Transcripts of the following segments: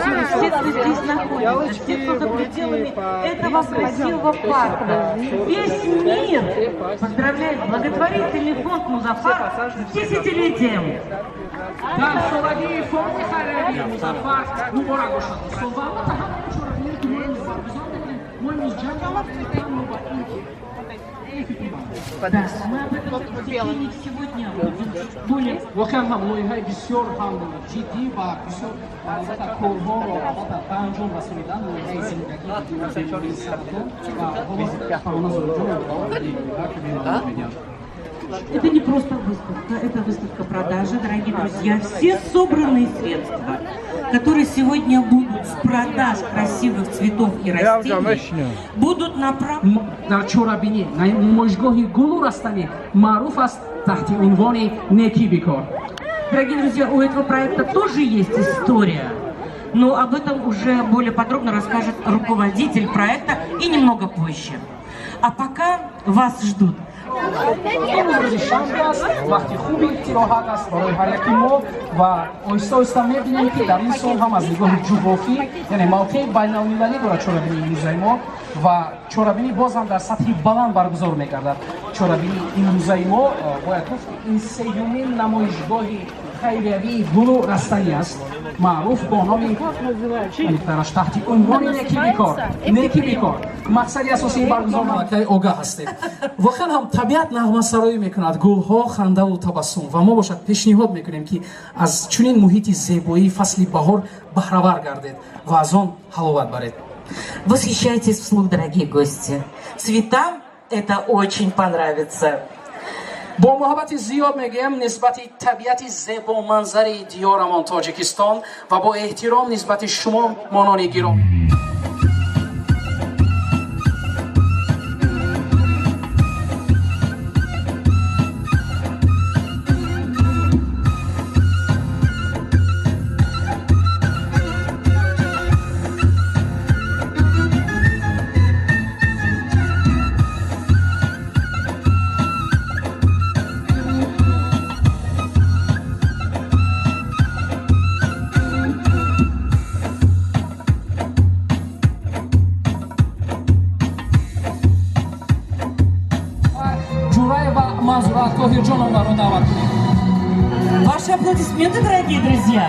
Все, кто здесь находится, все, кто за пределами этого красивого парка, весь мир поздравляет благотворительный фонд «Музафар» с десятилетием. Дар солагии фонди хайриявии Музаффар муборак бошад, дӯстон. Ва албатта, ҳамаи чорабиниҳое, ки мо имрӯз баргузор мекунем, мо имрӯз ҷамъ овардем танҳо ба ин ки. Да, мы об этом в течение всего дня будем более Воқеан ҳам лоиҳаи бисёр ҳам ҷиддӣ ва бисёр, албатта, корҳоро, албатта, ба анҷом расонидан, лоиҳаи зиндагӣ бидуни бемории саратон. Ва ҳоло Фарона Зоҳирҷон ки медиҳанд. Это не просто выставка, это выставка продажи, дорогие друзья. Все собранные средства, которые сегодня будут с продаж красивых цветов и растений, будут направлены Дар чорабинӣ намоишгоҳи гулу растанӣ маъруф аст таҳти унвони «Некӣ бикор». Дорогие друзья, у этого проекта тоже есть история. Но об этом уже более подробно расскажет руководитель проекта и немного позже. А пока вас ждут Имрӯз рӯзи шанбе аст, вақти хуби истироҳат аст барои ҳар яки мо. Ва оҳиста оҳиста мебинем, ки дар ин сол ҳам аз нигоҳи ҷуғрофӣ, яъне мавқеи байналмилалӣ дорад чорабинии имрӯзаи мо ва чорабинӣ боз ҳам дар сатҳи баланд баргузор мегардад. Чорабинии имрӯзаи мо, бояд гуфт, ки ин сеюмин намоишгоҳи хайриявии гулу растанӣ аст, маъруф бо номи аниқтараш таҳти унвони «Некӣ бикор». «Некӣ бикор», мақсади асосии баргузор малакаи огаҳ ҳастем. Воқеан ҳам табиат нағмасароӣ мекунад, гулҳо хандаву табассум, ва мо бошад пешниҳод мекунем, ки аз чунин муҳити зебоии фасли баҳор баҳравар гардед ва аз он ҳаловат баред. Восхищайтесь вслух, дорогие гости. Цветам это очень понравится. Бо муҳаббати зиёд мегӯям нисбати табиати зебоманзари диёрамон Тоҷикистон ва бо эҳтиром нисбати шумо, монони гиромӣ. Ҷураева Манзура Тоҳирҷоновнаро даъват кунем. Ваши аплодисменты, дорогие друзья.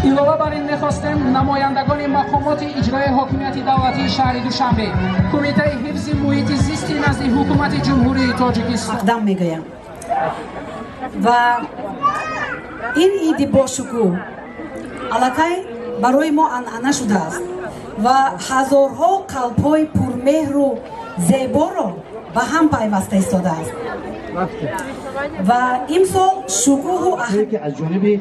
Илова бар ин, мехостем намояндагони мақомоти иҷрои ҳокимияти давлатии шаҳри Душанбе, Кумитаи ҳифзи муҳити зисти назди Ҳукумати Ҷумҳурии Тоҷикистон. Мақдам мегӯям ва ин иди бошукӯҳ аллакай барои мо анъана шудааст ва ҳазорҳо қалбҳои пурмеҳру зеборо ба ҳам пайваста истодааст ва имсол шукӯҳу ки аз ҷониби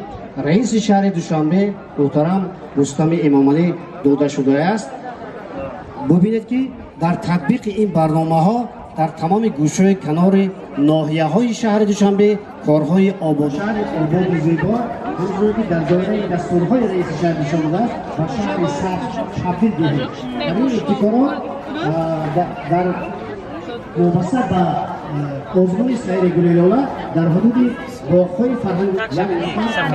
раиси шаҳри Душанбе муҳтарам Рустами Эмомалӣ дода шудааст. Бубинед, ки дар татбиқи ин барномаҳо дар тамоми гӯшаи канори ноҳияҳои шаҳри Душанбе корҳои обод, шаҳри ободу зебо, ҳамчунон ки дар доираи дастурҳои раиси шаҳри Душанбе аст, ба шаҳри сабз табдил диҳем. Дар ин ибтикорот дар вобаста ба озмуни сайри гули лола дар ҳудуди боғҳои фарҳанг як нафар аз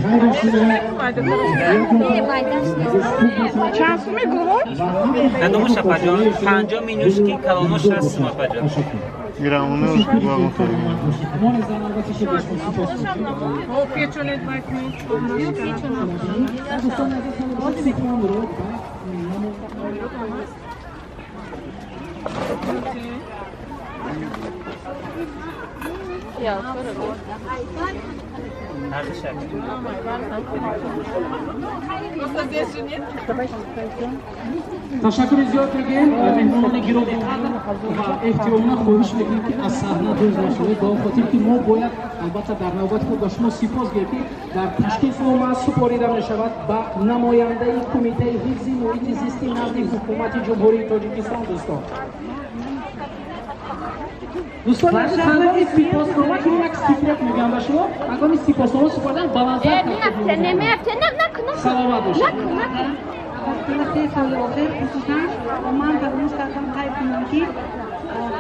хайру шумо. Чанд суми гулҳо? Кадомаш, апаҷон? 50 минус ки калоно 60 сум, апаҷон. Граммоны главное. Мо низ дар навбати худ ба шумо сипос мекунем. О, печонед бакунед. Дӯстони азиз, ҳоло сиконро ба Нархи шак. Просто здесь же нет. Ташаккури зиёд мегӯем, меҳмонони гиромиқадр, ва эҳтиромона хоҳиш мекунем, ки аз саҳна дур нашавед, ба он хотир ки мо бояд, албатта, дар навбати худ ба шумо сипос гӯем, ки дар ташкил нома супорида мешавад ба намояндаи Кумитаи ҳифзи муҳити зисти назди Ҳукумати Ҷумҳурии Тоҷикистон. Дӯстони азиз, ҳангоми сипоснома, чун як секрет мегӯям ба шумо, ҳангоми сипоснома супоридан баландтар саломат бошед. 3 соли охир хусусан ман фаромӯш кардам қайд кунам, ки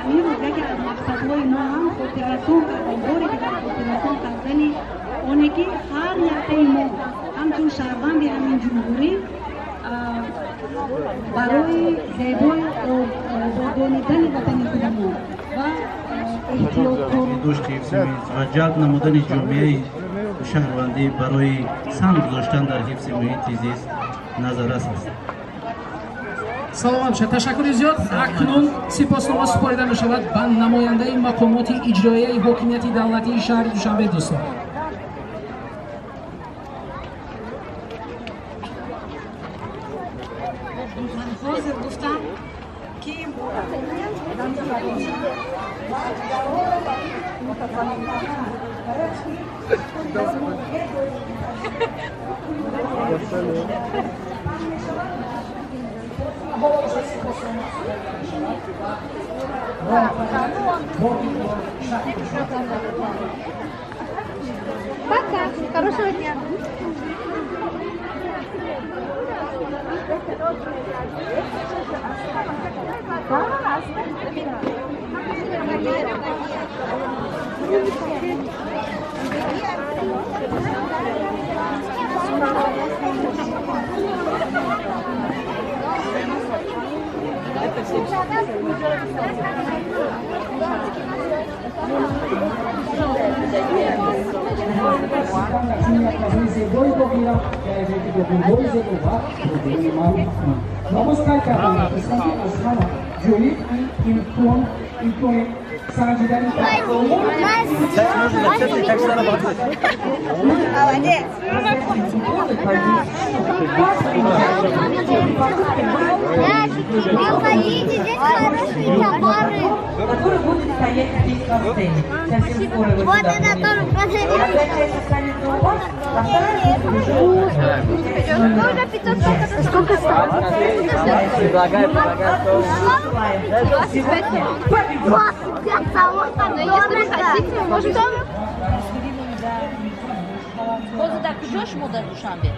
ҳамин рӯз яке аз мақсадҳои мо ҳам хотиррасон кардан, бори дигар хотиррасон кардани Оне ки ҳар яктаи мо ҳамчун шаҳрванди ҳамин ҷумҳурӣ барои зебои ободонидани ватани худамон ва эҳтиёткор дошти ҳифзи муҳит ва ҷалб намудани ҷомеаи шаҳрвандӣ барои саҳм гузоштан дар ҳифзи муҳити зист назаррас аст. Саломат бошад, ташаккури зиёд. Акнун сипоснома супорида мешавад ба намояндаи мақомоти иҷроияи ҳокимияти давлатии шаҳри Душанбе, дӯстон. Ҳозир гуфтам ки Пока. Хорошего дня. Зебои боғира яъне боғҳои зебо ва пургулони маъруф ҳастанд. Ва боз қайд кардам, қисмати аз ҳама ҷолиб ин имкони санҷидани Молодец. Приходите, здесь хорошие товары. Который будет стоять здесь на сцене. Совсем скоро его Вот сюда это тоже принесут. продавец. Одна часть останется у вас, а вторая будет уже Сколько стоит? Предлагаю, предлагаю. Сегодня победит. Но если вы хотите, мы можем... Боз дар куҷо шумо дар Душанбе?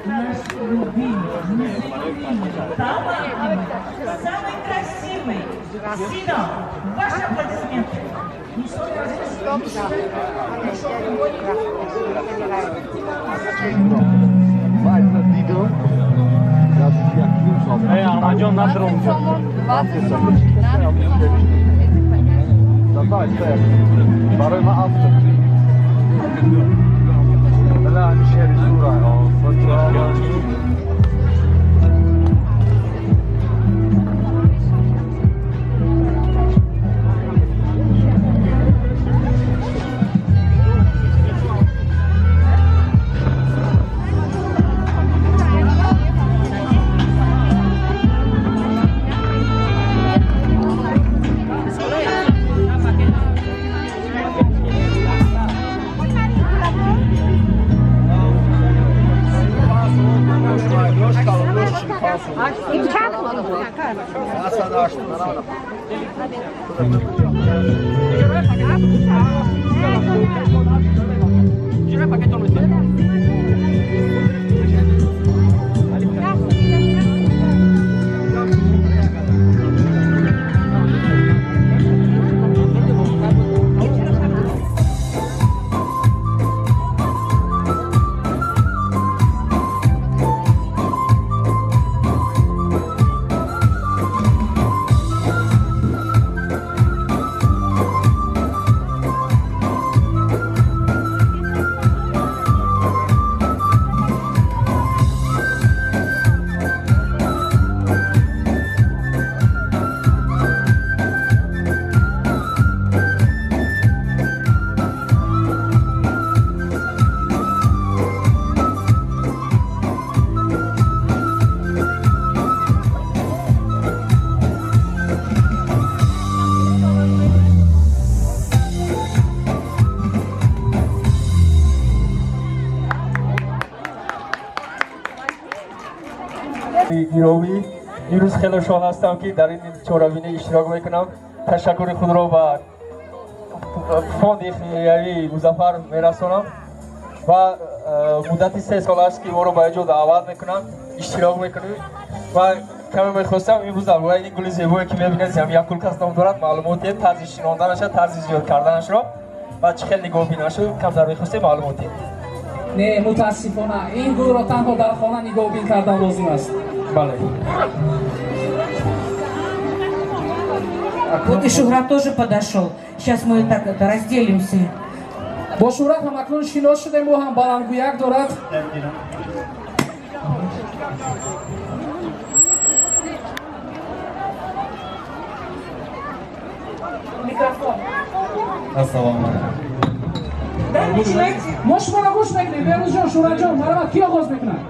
Наш любимый, незаменимый, талантливый, самый красивый Сино. Ваши аплодисменты. Аҳмадҷон, надорум. Барои ман автор. Бала ҳамин шеъри зура. Гиромӣ, имрӯз хеле шод ҳастам, ки дар ин чорабинӣ иштирок мекунам. Ташаккури худро ба фонди хириявии Музаффар мерасонам. Ва муддати 3 сол аст, ки моро ба ин ҷо даъват мекунанд, иштирок мекунем ва каме мехостам имрӯз дар бораи ин гули зебое, ки мебинед, замиякулкас ном дорад, маълумот диҳем, тарзи шинонданаша, тарзи зиёд карданашро ва чӣ хел нигоҳбинашро камтар мехостем маълумот диҳем. Не, мутаассифона, ин гулро танҳо дар хона нигоҳбин кардан лозим аст. Бале. Вот и Шуҳрат тоже подошел. Сейчас мы так это разделимся. Бо Шуҳрат ҳам акнун шинос шудем, ӯ ҳам баландгӯяк дорад. Микрофон. Ассалому алайкум. Да, начинайте. Мо шуморо гӯш мекунем, Беҳрӯзҷон, Шуҳратҷон, марҳамат, кӣ оғоз мекунад?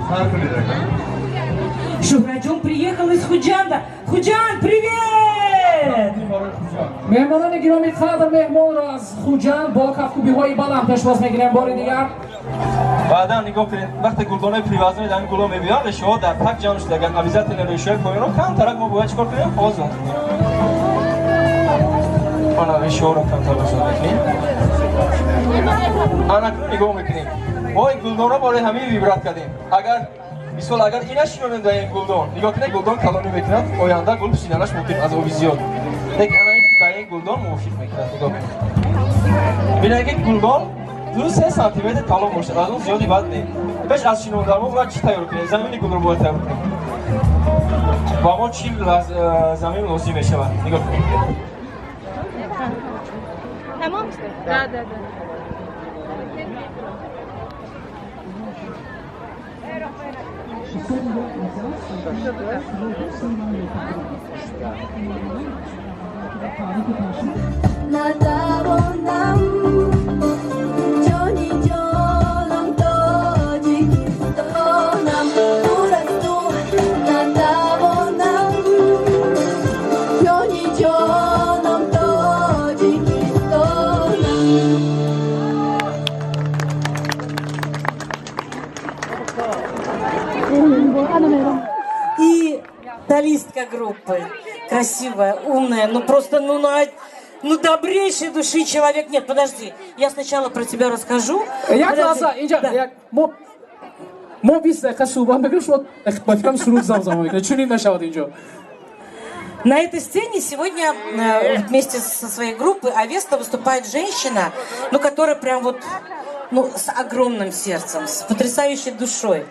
Сар кунед, ака. Шуҳратҷон приехал из Худжанда. Худжанд, привет! Меҳмонони гиромӣ қадр, меҳмонро аз Хуҷанд бо кафкӯбиҳои баланд пешвоз мегирем бори дигар. Баъдан нигоҳ кунед, вақте гулдонаи привозной дар ин гулҳо мебиёнд, решаҳо дар так ҷамъ шудаган. Обязательно решаҳои поёнро камтарак мо бояд чикор кунем? Озод кунем. Ана решаҳоро камтар озод мекунем. Анакнун нигоҳ мекунем. Мо ин гулдонро бораи ҳамин выбрать кардем. Агар мисол, агар ина шинонем дар ин гулдон, нигоҳ кунед, гулдон калонӣ мекунад, оянда гул пӯсиданаш мумкин аз оби зиёд. Лекин ана ин дар ин гулдон мувофиқ мекунад. Нигоҳ кунед. Бинед, ки гулдон 2-3 сантиметр калон бошад, аз он зиёди бад не. Пеш аз шинондан мо бояд чӣ тайёр кунем? Замини гулро бояд тайёр кунем. Ба мо чӣ замин лозим мешавад? Нигоҳ кунед. Тамом? Да. Натавонам ҷони ҷонам, Тоҷикистонам, дур аз ту натавонам, ҷони ҷонам, Тоҷикистонам. И солистка группы. Красивая, умная, ну просто, ну, ну добрейшей души человек. Нет, подожди, я сначала про тебя расскажу. Як лаҳза, инҷа як мо 20 дақиқа суҳбат мекунем, шумо ба фикрам суруд замзама мекунед, чунин нашавад инҷо. На этой сцене сегодня вместе со своей группой Авеста выступает женщина, ну, которая прям вот, ну, с огромным сердцем, с потрясающей душой.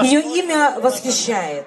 Ее имя восхищает.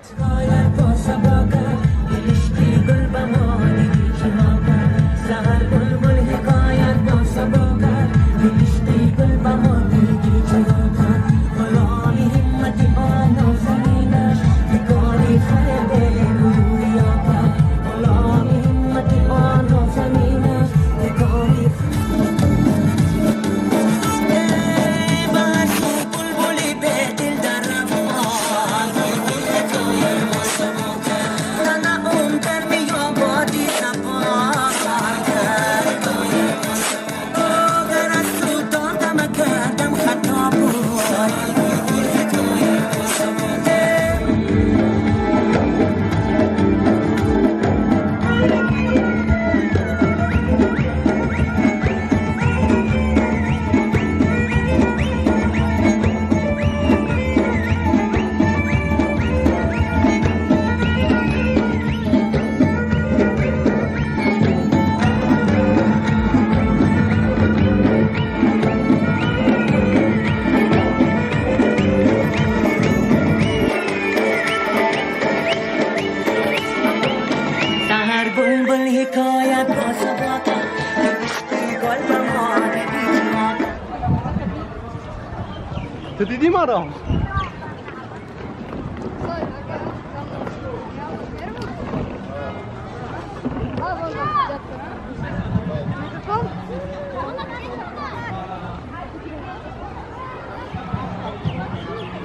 Ту дидӣ маро?